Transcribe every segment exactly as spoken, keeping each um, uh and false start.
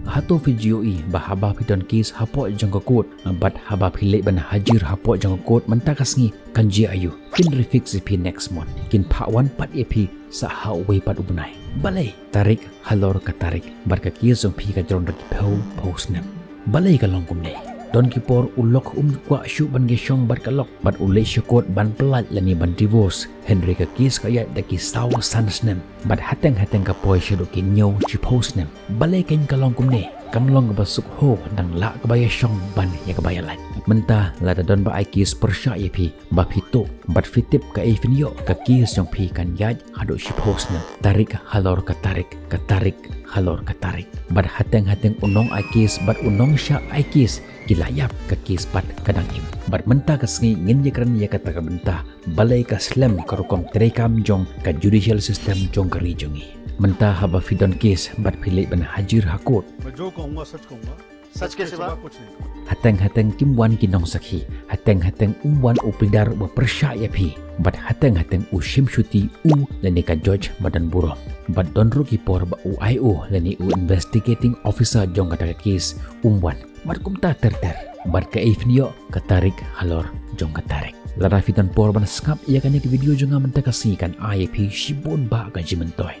Hato phi ju ïohi ba haba phi don case hapoh jong ka court bad haba phi leit ban hajir hapoh jong ka court mynta ka sngi, kan jia aïu? Kin refix ïa phi next month. Kin phah wan pat ïa phi sa ha uwei pat u bnai. Balei? Tarik halor ka tarik. Bad ka case jong phi ka jrong da ki phew phew snem. Balei ka long kumne? Don ki por u lok um kwah shuh ban ïashong bad ka lok bad u leit sha court ban pyllait lane ban divorce. Hynrei ka case ka ïaid da ki saw san snem. Bad hateng hateng ka poi shaduh ki hynñiew shiphew snem. Balei kein ka long kumne? Kam long kaba suk ho, dang lah kaba ïashong ban ïa kaba ïalait. Mynta lada don ba ai case pyrshah ïa phi ba phi tuh bad phi tip kaei phin ïoh, ka case jong phi kan ïaid haduh shiphew snem. Tarik halor ka tarik, ka tarik halor ka tarik. Bad hateng hateng u nong ai case bad u nong shah ai case ki la ïap, ka case pat ka dang im. Bad mynta ka sngi ngin ïakren ïa kata ka bynta, balei ka slem ka rukom treikam jong ka judicial system jong ka ri jong ngi. Mynta haba phi don case bad phi leit ban hajir ha court. मैं जो कहूंगा सच कहूंगा। सच के सिवा कुछ नहीं कहूंगा। Hateng hateng kim wan ki nongsakhi. Hateng hateng um wan u pleader uba pyrshah ïa phi. Bad hateng hateng u shimshuti u lane ka judge ba don burom. Bad don ruh ki por ba u I O lane u investigating officer jong kata ka case um wan. Bad kumta ter ter. Bad kaei phin ïoh, ka tarik halor jong ka tarik. Lada phi don por ban sngap ïa kane ka video jong nga mynta ka sngi, kan ai ïa phi shibun bah ka jingmyntoi.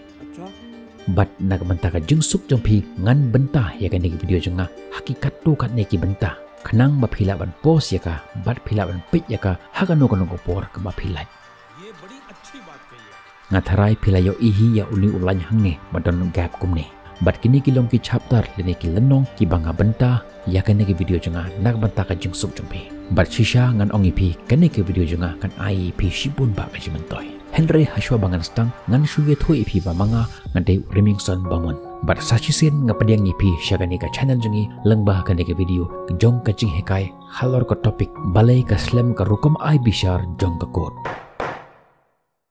Bad na ka bynta ka jingsuk jong phi, ngan bynta ïa kane ka video jong nga ha ki katto katne ki bynta, khnang ba phi lah ban pause ïa ka bad phi lah ban peit ïa ka ha kano kano ka por kaba phi lait. Nga tharai phi la ïohi hi ïa une u lain hangne ba don gap kumne. Bad kine ki long ki chapter lane ki lynnong kiba nga bynta ïa kane ka video jong nga na ka bynta ka jingsuk jong phi. Bad shisha ngan ong ïa phi, kane ka video jong nga kan ai ïa phi shibun bah ka jingmyntoi. Hynrei hashwa ba ngan sdang, ngan shu ïathuh ïa phi ba ma nga nga dei u Remingson Bamon. Bad sa shisien nga pdiang ïa phi sha kane ka channel jong ngi lyngba kane ka video jong ka jinghikai halor ka topic, balei ka slem ka rukom ai bishar jong ka court.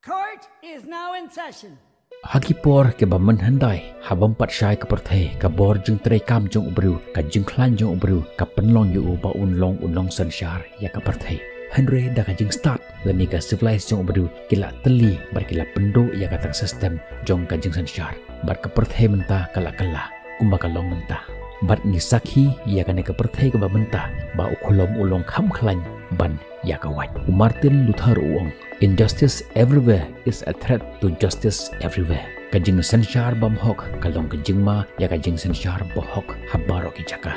Court is now in session. Ha ki por kiba mynhyndai, ha bym pat shai ka pyrthei, ka bor jingtreikam jong u briew, ka jingkhlaiñ jong u briew ka pynlong ïa u ba un long u nongsynshar ïa ka pyrthei. Hynrei da ka jingstad lane ka civilized jong u briew, ki la tylli bad ki la pynduh ïa kata ka system jong ka jingsynshar. Bad ka pyrthei mynta ka la kylla kumba ka long mynta. Bad ngi sakhi ïa kane ka pyrthei kaba mynta ba u khlem u long kham khlaiñ ban ïa ka wait. U Martin Luther u ong, "Injustice everywhere is a threat to justice everywhere." Ka jingsynshar bymhok ka long ka jingma ïa ka jingsynshar bahok ha baroh ki jaka.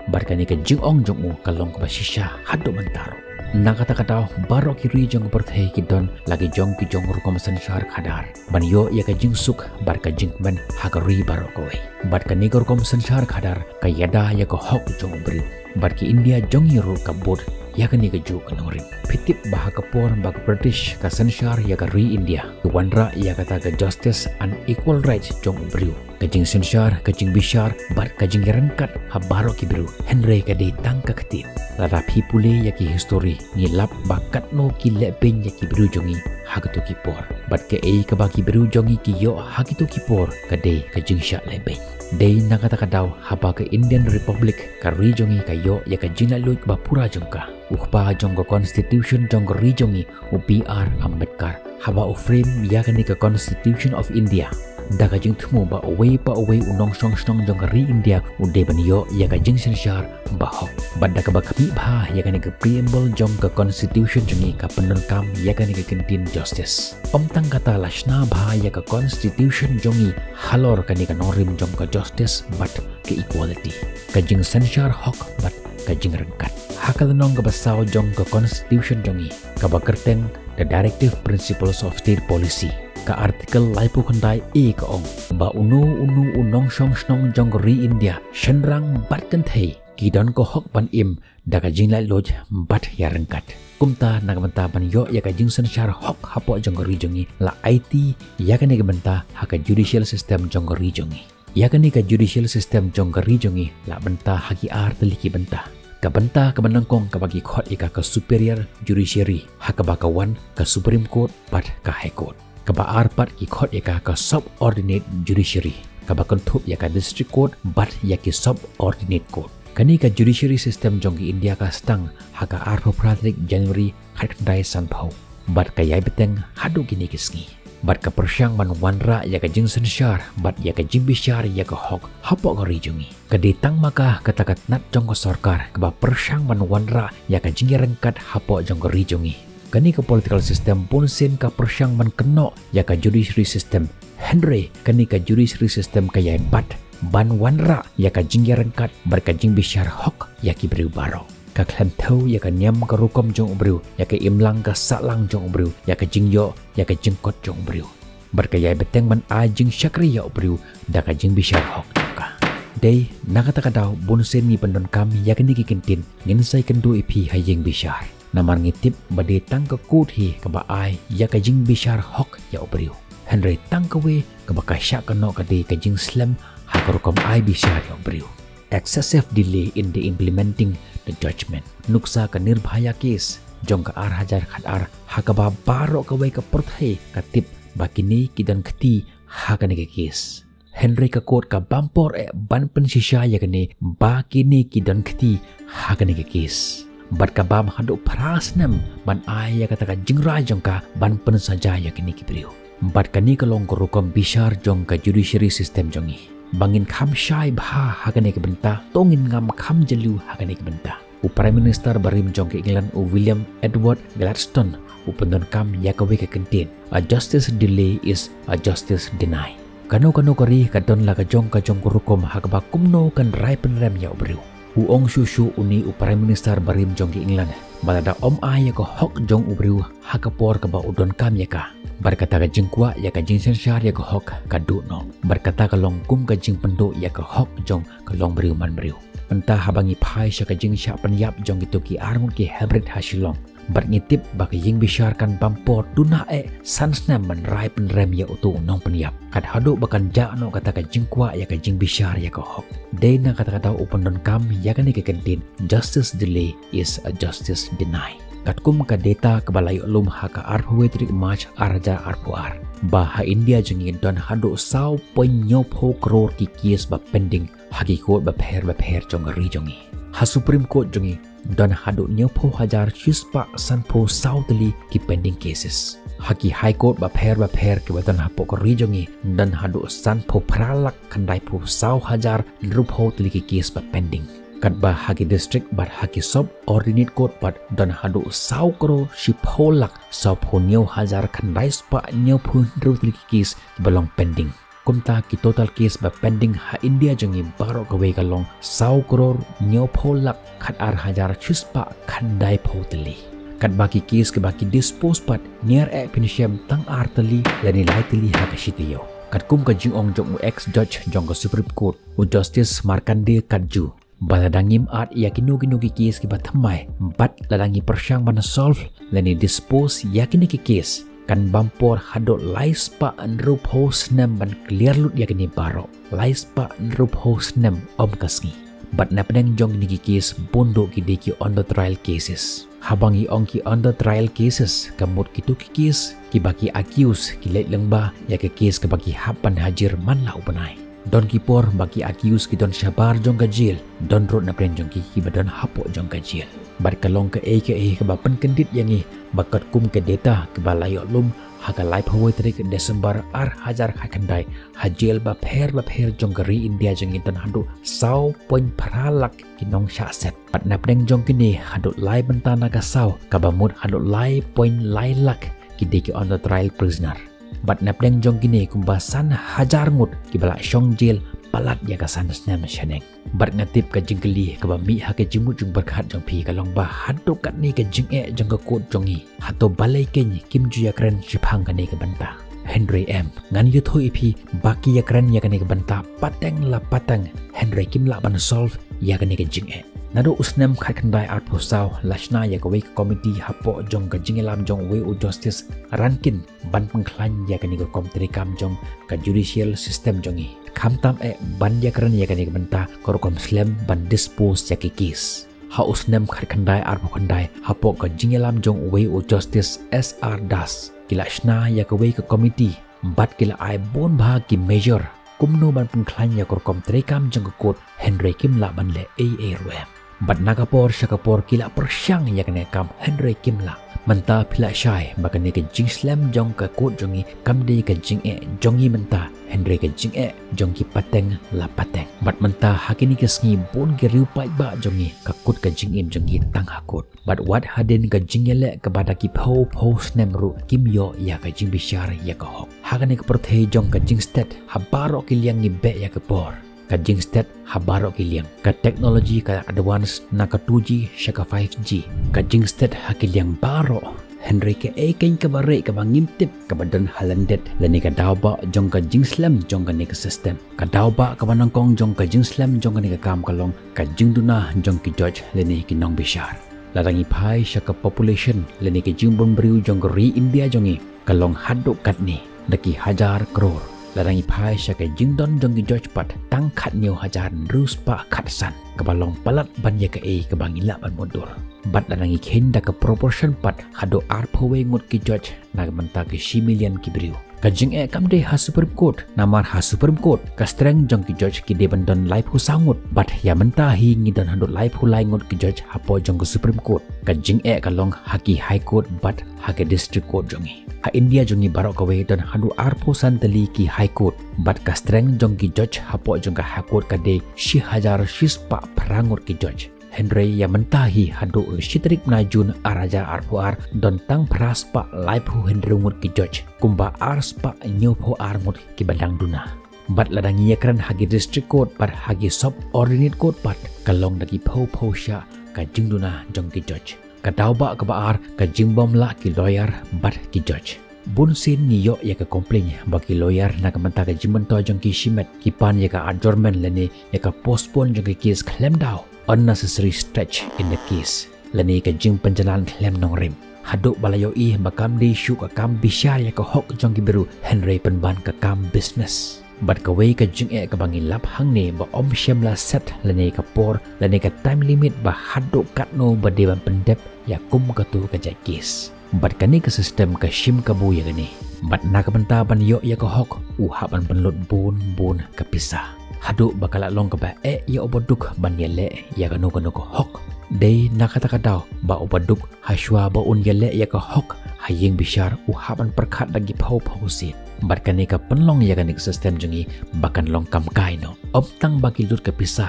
Bad kane ka jingong jong u ka long kaba shisha haduh mynta ruh. Na kata ka daw baroh ki ri jong ka pyrthei ki don la ki jong ki jong rukom synshar khadar ban ïoh ïa ka jingsuk bad ka jingkmen ha ka ri baroh kawei. Bad kane ka rukom synshar khadar ka ïada ïa ka hok jong u briew. Bad ka India jong ngi ruh ka bud ïa kane kajuh ka nongrim. Phi tip ba ha ka por ba ka British ka synshar ïa ka ri India, ki wanrah ïa kata ka justice and equal rights jong u briew, ka jingsynshar, ka jingbishar bad ka jingïaryngkat ha baroh ki briew. Hynrei ka dei tang ka ktien. Lada phi pule ïa ki history, ngi lap ba katno ki lehbeiñ ïa ki briew jong ngi ha kito ki por. Bad kaei kaba ki briew jong ngi ki ïoh ha kito ki por ka dei ka jingshah lehbeiñ. Dei na kata ka daw haba ka Indian Republic, ka ri jong ngi, ka ïoh ïa ka jinglaitluid kaba pura jong ka, u kpa jong ka constitution jong ka ri jong ngi, u B R Ambedkar, haba u frame ïa kane ka Constitution of India da ka jingthmu ba uwei pa uwei u nongshong shnong jong ka ri India u dei ban ïoh ïa ka jingsynshar bahok. Bad da kaba khmih bha ïa kane ka preamble jong ka constitution jong ngi ka pyndonkam ïa kane ka kyntien justice. Ym tang kata, la shna bha ïa ka constitution jong ngi halor kane ka nongrim jong ka justice bad ka equality, ka jingsynshar hok bad ka jingryngkat. Ha ka lynnong kaba saw jong ka constitution jong ngi, kaba kyrteng The Directive Principles of State Policy, ka article laiphew khyndai A ka ong ba uno uno u nongshong shnong jong ka ri India, shynrang bad kynthei, ki don ka hok ban im da ka jinglaitluid bad ïaryngkat. Kumta na ka bynta ban ïoh ïa ka jingsynshar hok hapoh jong ka ri jong ngi, la aiti ïa kane ka bynta ha ka judicial system jong ka ri jong ngi. Ïa kane ka judicial system jong ka ri jong ngi la bynta ha ki ar tylli ki bynta. Ka bynta kaba nyngkong kaba ki khot ïa ka ka superior judiciary, ha kaba ka wan ka Supreme Court bad ka High Court. Kaba ar pat ki khot ïa ka ka subordinate judiciary, kaba kynthup ïa ka district court bad ïa ki subordinate court. Kane ka judiciary system jong ka India ka sdang ha ka arphew phra tarik January khatkhyndai sanphew bad ka ïai bteng haduh kine ki sngi. Bad ka pyrshang ban wanrah ïa ka jingsynshar bad ïa ka jingbishar ïa ka hok hapoh ka ri jong ngi. Ka dei tang ma ka kata ka tnat jong ka sorkar kaba pyrshang ban wanrah ïa ka jingïaryngkat hapoh jong ka ri jong ngi. Kane ka political system bunsien ka pyrshang ban kynnoh ïa ka judiciary system. Hynrei kane ka judiciary system ka ïai bat ban wanrah ïa ka jingïaryngkat bad ka jingbishar hok ïa ki briew baroh. Ka khlem thew ïa ka niam ka rukom jong u briew, ïa ka imlang ka sahlang jong u briew, ïa ka jingïoh, ïa ka jingkot jong u briew. Bad ka ïai bteng ban ai jingshakri ïa u briew da ka jingbishar hok jong ka. Dei na kata ka daw bunsien ngi pyndonkam ïa kine ki kyntien, ngin sa ïakynduh ïa phi ha ïing bishar. Namar ngi tip ba dei tang ka kot hi kaba ai ïa ka jingbishar hok ïa u briew. Hynrei tang kawei kaba ka shah kynnoh ka dei ka jingslem ha ka rukom ai bishar ïa u briew. Excessive delay in the implementing the judgment. Nuksa ka Nirbhaya case jong ka ar hajar khatar, ha kaba baroh kawei ka pyrthei ka tip ba kine ki don kti ha kane ka case. Hynrei ka kot ka bam por eh ban pynshisha ïa kane ba kine ki don kti ha kane ka case. Bad ka bam haduh phra snem ban ai ïa kata ka jingrai jong ka ban pynsaja ïa kine ki briew. Bad kane ka long ka rukom bishar jong ka judiciary system jong ngi. Ba ngin kham shai bha ha kane ka bynta, to ngin ngam kham jylliew ha kane ka bynta. U Prime Minister barim jong ka England, u William Edward Gladstone, u pyndonkam ïa kawei ka kyntien, "A justice delay is a justice deny." Kano kano ka ri ka don la ka jong ka jong ka rukom ha kaba kumno kan rai pynrem ïa u briew. U ong shuh shuh une u Prime Minister barim jong ka England, ba lada ym ai ïa ka hok jong u briew ha ka por kaba u donkam ïa ka, bad kata ka jingkwah ïa ka jingsynshar ïa ka hok ka duh noh. Bad kata ka long kum ka jingpynduh ïa ka hok jong ka longbriew manbriew. Mynta haba ngi phai sha ka jingshah pynïap jong kito ki arngut ki hybrid ha Shillong, bad ngi tip ba ka ïing bishar kan bam por duna eh san snem ban rai pynrem ïa uto u nongpynïap. Kat haduh ba kan jah noh kata ka jingkwah ïa ka jingbishar ïa ka hok. Dei na kata ka daw u pyndonkam ïa kane ka kyntien, "Justice delay is a justice deny." Katkum ka data kaba la ïoh lum ha ka arphew wei tarik March ar hajar arphew ar, ba ha India jong ngi don haduh saw point hynñiewphew klur ki case ba pending ha ki court bapher bapher jong ka ri jong ngi. Ha Supreme Court jong ngi don haduh hynñiewphew hajar shispah sanphew saw tylli ki pending cases. Ha ki High Court bapher bapher kiba don hapoh ka ri jong ngi don haduh sanphew phra lak khyndaiphew saw hajar hynriewphew tylli ki case ba pending. Katba ha ki district bad ha ki sub-ordinate court pat don haduh saw klur shiphew lak sawphew hynñiew hajar khyndai spah hynñiewphew hynriew tylli ki case kiba long pending. Kumta ki total case ba pending ha India jong ngi baroh kawei ka long saw klur hynñiewphew lak khatar hajar shispah khyndaiphew tylli. Katba ki case kiba ki dispose pat, niar eh phin shem tang ar tylli lane lai tylli ha ka shi taïew. Katkum ka jingong jong u ex judge jong ka Supreme Court, u Justice Markandeya Katju, ba lada ngim at ïa kino kino ki case kiba thymmai, bad lada ngi pyrshang ban solve lane dispose ïa kine ki case, kan bam por haduh lai spah hynriewphew snem ban clear lut ïa kine baroh. Lai spah hynriewphew snem ym ka sngi. Bad na pdeng jong kine ki case, bun duh ki dei ki on the trial cases. Haba ngi ong ki on the trial cases, ka mut kito ki case kiba ki accused ki leit lyngba ïa ka case kaba ki hap ban hajir man la u bnai. Don ki por ba ki accused ki don shabar jong ka jail, don ruh na pdeng jong ki kiba don hapoh jong ka jail. Bad ka long kaei kaei kaba pynkyndit ïa ngi ba katkum ka data kaba la ïoh lum ha ka laiphew wei tarik December ar hajar khatkhyndai, ha jail bapher bapher jong ka ri India jong ngi don haduh saw point phra lak ki nongshah set. Bad na pdeng jong kine haduh lai bynta na ka saw, kaba mut haduh lai point lai lak ki dei ki on the trial prisoner. Bad na pdeng jong kine kumba san hajar ngut kiba la shong jail palat ïa ka san snem shaneng. Bad nga tip ka jingkylli kaba mih ha ka jingmut jingpyrkhat jong phi ka long ba haduh katne ka jingeh jong ka court jong ngi, hato balei kein kim ju ïakren shaphang kane ka bynta. Hynrei em, ngan ïathuh ïa phi ba ki ïakren ïa kane ka bynta pateng la pateng, hynrei kim lah ban solve ïa kane ka jingeh. Naduh u snem khatkhyndai arphew saw la shna ïa kawei ka komiti hapoh jong ka jingïalam jong uwei u Justice Rankin ban pynkhlaiñ ïa kane ka rukom treikam jong ka judicial system jong ngi. Khamtam eh ban ïakren ïa kane ka bynta ka rukom slem ban dispose ïa ki case. Ha u snem khatkhyndai arphew khyndai, hapoh ka jingïalam jong uwei u Justice S R Das, ki la shna ïa kawei ka komiti bad ki la ai bun bha ki measure kumno ban pynkhlaiñ ïa ka rukom treikam jong ka court, hynrei kim lah ban leh ei ei ruh em. Bad na ka por sha ka por ki la pyrshang ïa kane ka kam, hynrei kim lah. Mynta phi lah shai ba kane ka jingslem jong ka kot jong ngi kam dei ka jingeh jong ngi mynta, hynrei ka jingeh jong ki pateng la pateng. Bad mynta ha kine ki sngi bun ki riew paidbah jong ngi ka kut ka jingim jong ngi tang ha kot. Bad wat hadien ka jingïaleh kaba da ki phew phew snem ruh kim ïoh ïa ka jingbishar ïa ka hok. Ha kane ka pyrthei jong ka jingstet ha baroh ki liang ngi beh ïa ka por. Ka jingstet ha baroh ki liang. Ka technology ka advance na ka two G sha ka five G. Ka jingstet ha ki liang baroh. Hynrei kaei keiñ kaba rieh kaba ngim tip kaba don ha lyndet lane ka daw ba jong ka jingslem jong kane ka system. Ka daw ba kaba nyngkong jong ka jingslem jong kane ka kam ka long ka jingduna jong ki judge lane ki nongbishar. Lada ngi phai sha ka population lane ka jingbun briew jong ka ri India jong ngi ka long haduh katne da ki hajar klur. Lada ngi phai sha ka jingdon jong ki judge pat tang khathynñiew hajar hynriew spah khatsan, kaba long palat ban ïa kaei kaba ngi lah ban mutdur. Bad lada ngi kheiñ da ka proportion pat haduh arphew wei ngut ki judge na ka bynta ki shi million ki briew. Ka jingeh kam dei ha Supreme Court, namar ha Supreme Court ka strength jong ki judge ki dei ban don laiphew saw ngut, bad ïa mynta hi ngi don haduh laiphew lai ngut ki judge hapoh jong ka Supreme Court. Ka jingeh ka long ha ki High Court bad ha ki District Court jong ngi. Ha India jong ngi baroh kawei don haduh arphew san tylli ki High Court, bad ka strength jong ki judge hapoh jong ka High Court ka dei shi hajar shi spah phra ngut ki judge. Hynrei ïa mynta hi haduh shi tarik bnai June ar hajar arphew ar don tang phra spah laiphew hynriew ngut ki judge, kumba ar spah hynñiewphew ar ngut kiba dang duna. Bad lada ngi ïakren ha ki District Court bad ha ki Subordinate Court pat ka long da ki phew phew shah ka jingduna jong ki judge. Ka daw ba kaba ar ka jingbym lah ki lawyer bad ki judge. Bun sien ngi ïoh ïa ka complain ba ki lawyer na ka bynta ka jingmyntoi jong ki shimet ki pan ïa ka adjournment lane ïa ka postpone jong ka case khlem daw, unnecessary stretch in the case, lane ka jingpynjlan khlem nongrim. Haduh ba la ïohi ba kam dei shuh ka kam bishar ïa ka hok jong ki briew, hynrei pynban ka kam business. Bad kawei ka jingeh kaba ngi lap hangne ba ym shym la set lane ka por lane ka time limit ba haduh katno ba dei ban pyndep ïa kum katu ka jait case. Bad kane ka system ka shim kabu ïa kane. Bad na ka bynta ban ïoh ïa ka hok u hap ban pynlut bun bun ka pisa. Haduh ba ka la long kaba eh ïa u baduk ban ïaleh ïa kano kano ka hok. Dei na kata ka daw ba u baduk hashwa ba un ïaleh ïa ka hok ha ïing bishar u hap ban pyrkhat da ki phew phew sien. Bad kane ka pynlong ïa kane ka system jong ngi ba kan long kam kai noh. Ym tang ba ki lut ka pisa,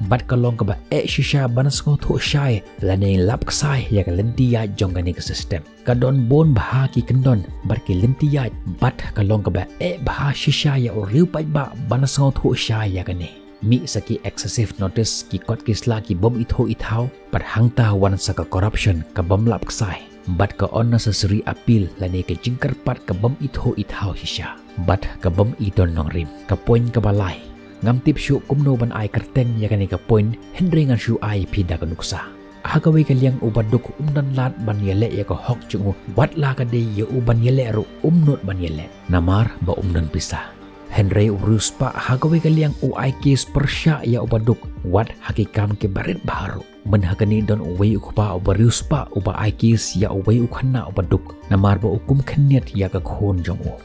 bad ka long kaba eh shisha ban sngewthuh shai lane lap ksai ïa ka lynti ïaid jong kane ka system. Ka don bun bha ki kyndon bad ki lynti ïaid, bad ka long kaba eh bha shisha ïa u riew paidbah ban sngewthuh shai ïa kane. Mih sa ki excessive notice, ki kot ki sla ki bym ithuh ithaw, bad hangta wan sa ka corruption ka bym lap ksai. Bad ka unnecessary appeal lane ka jingkyrpad ka bym ithuh ithaw shisha. Bad ka bym i don nongrim. Ka point kaba lai. Ngam tip shuh kumno ban ai kyrteng ïa kane ka point, hynrei ngan shu ai phi da ka nuksa. Ha kawei ka liang u baduk um don lad ban ïaleh ïa ka hok jong u, wat la ka dei ïa u ban ïaleh ruh um nud ban ïaleh. Namar ba um don pisa. Hynrei u riewspah ha kawei ka liang u ai case pyrshah ïa u baduk, wat ha ki kam kiba rit bha ruh. Myn ha kane don uwei u kpa uba riewspah uba ai case ïa uwei u khynnah u baduk, namar ba u kum khynñiat ïa ka khun jong u.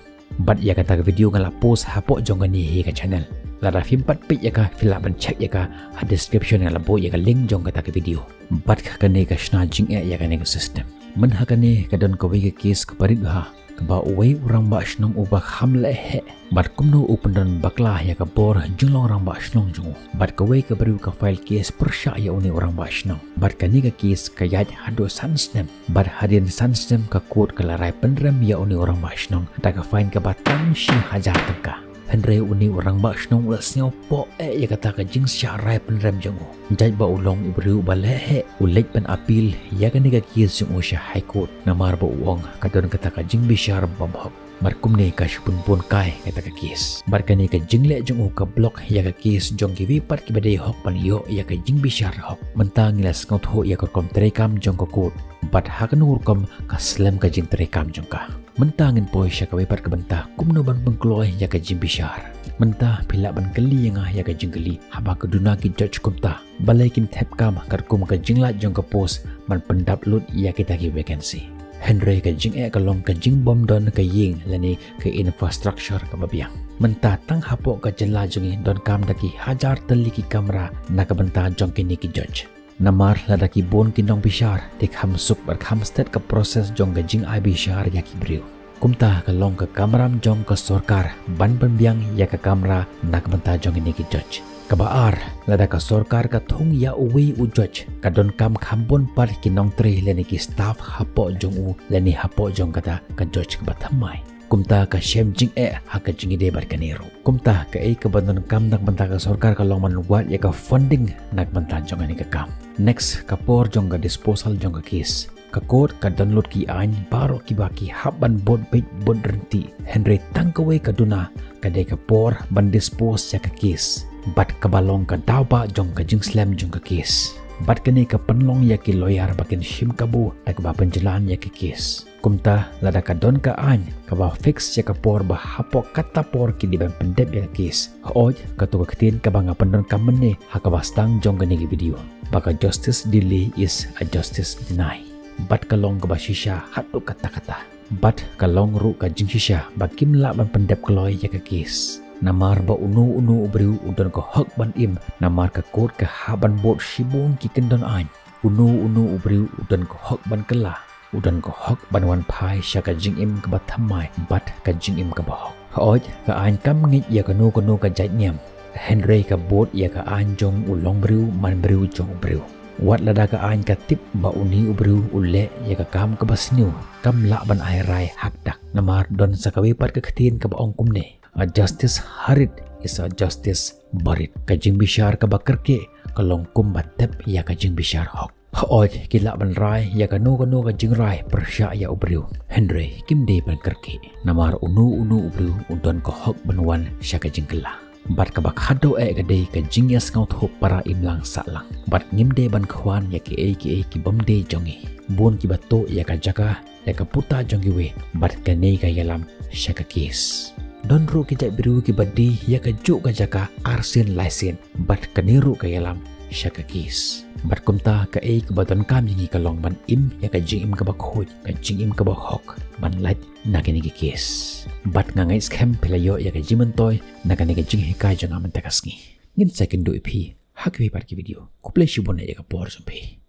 Bad ïa kata ka video nga la post hapoh jong kane hi ka channel. Lada phim pat peit ïa ka, phi lah ban check ïa ka ha description, nga la buh ïa ka link jong kata ka video. Bad ka kane ka shna jingeh ïa kane ka system. Myn ha kane ka don kawei ka case kaba rit bha, kaba uwei u rangbah shnong uba kham lehheh. Bad kumno u pyndon bakla ïa ka bor jinglong rangbah shnong jong u. Bad kawei ka briew ka file case pyrshah ïa une u rangbah shnong. Bad kane ka case ka ïaid haduh san snem. Bad hadien san snem ka court ka la rai pynrem ïa une u rangbah shnong da ka fine kaba tang shi hajar tyngka. Hynrei une u rangbah shnong u la sngewpoh eh ïa kata ka jingshah rai pynrem jong u. Jait ba u long u briew uba lehheh, u leit ban appeal ïa kane ka case jong u sha High Court, namar ba u ong ka don kata ka jingbishar bymhok. Bad kumne ka shu pynbun kai kata ka case. Bad kane ka jingleh jong u ka block ïa ka case jong kiwei pat kiba dei hok ban ïoh ïa ka jingbishar hok. Mynta ngi la sngewthuh ïa ka rukom treikam jong ka court. Bad ha kano rukom ka slem ka jingtreikam jong ka. Mynta ngin poi sha kawei pat ka bynta kumno ban pynkloi ïa ka jingbishar. Mynta phi lah ban kylli ïa nga ïa ka jingkylli, haba ka duna ki judge kumta, balei kim thep kam katkum ka jinglait jong ka post ban pyndap lut ïa kita ki vacancy. Hynrei ka jingeh ka long ka jingbym don ka ïing lane ka infrastructure kaba biang. Mynta tang hapoh ka jylla jong ngi donkam da ki hajar tylli ki kamra na ka bynta jong kine ki judge. Namar lada ki bun ki nongbishar te kham suk bad kham stet ka process jong ka jingai bishar ïa ki briew. Kumta ka long ka kamram jong ka sorkar ban pynbiang ïa ka kamra na ka bynta jong kine ki judge. Kaba ar, lada ka sorkar ka thung ïa uwei u judge, ka donkam kham bun pat ki nongtrei lane ki staff hapoh jong u lane hapoh jong kata ka judge kaba thymmai. Kumta ka shem jingeh ha ka jingïadei bad kane ruh. Kumta kaei kaba donkam na ka bynta ka sorkar ka long ban wad ïa ka funding na ka bynta jong kane ka kam. Next, ka por jong ka disposal jong ka case. Ka court ka don lut ki aiñ baroh kiba ki hap ban bud beit bud ryntih. Hynrei tang kawei ka duna ka dei ka por ban dispose ïa ka case. Bad kaba long ka daw ba jong ka jingslem jong ka case. Bad kane ka pynlong ïa ki lawyer ba kin shim kabu da kaba pynjlan ïa ka case. Kumta lada ka don ka aiñ kaba fix ïa ka por ba hapoh kata por ki dei ban pyndep ïa ka case. Hooid, kato ka ktien kaba nga pyndonkam mynne ha kaba sdang jong kane ka video. Ba ka justice delay is a justice deny. Bad ka long kaba shisha haduh katta katta. Bad ka long ruh ka jingshisha ba kim lah ban pyndep kloi ïa ka case. Namar ba uno uno u briew u don ka hok ban im, namar ka court ka hap ban bud shibun ki kyndon aiñ. Uno uno u briew u don ka hok ban kylla, u don ka hok ban wan phai sha ka jingim kaba thymmai bad ka jingim kaba hok. Hooid, ka aiñ kam ngeit ïa kano kano ka jait niam. Hynrei ka bud ïa ka aiñ jong u longbriew manbriew jong u briew. Wat lada ka aiñ ka tip ba une u briew u leh ïa ka kam kaba sniew, kam lah ban ai rai hakdak. Namar don sa kawei pat ka ktien kaba ong kumne: A justice hurried is a justice buried. Ka jingbishar kaba kyrkieh ka long kumba tep ïa ka jingbishar hok. Hooid, ki lah ban rai ïa kano kano ka jingrai pyrshah ïa u briew. Hynrei kim dei ban kyrkieh. Namar uno uno u briew u don ka hok ban wan sha ka jingkylla. Bad kaba khadduh eh ka dei ka jingïasngewthuh para imlang sahlang. Bad ngim dei ban khwan ïa kiei kiei ki bym dei jong ngi. Bun kiba tuh ïa ka jaka, ïa ka puta jong kiwei, bad kane ka ïalam sha ka case. Don ruh ki jait briew kiba die ïa kajuh ka jaka arsien laisien, bad kane ruh ka ïalam sha ka case. Bad kumta kaei kaba donkam ïa ngi ka long ban im ïa ka jingim kaba khuid, ka jingim kaba hok, ban lait na kane ka case. Bad nga ngeit skhem phi la ïoh ïa ka jingmyntoi na kane ka jinghikai jong nga mynta ka sngi. Ngin sa ïakynduh ïa phi ha kiwei pat ki video. Khublei shibun ïa ka por jong phi.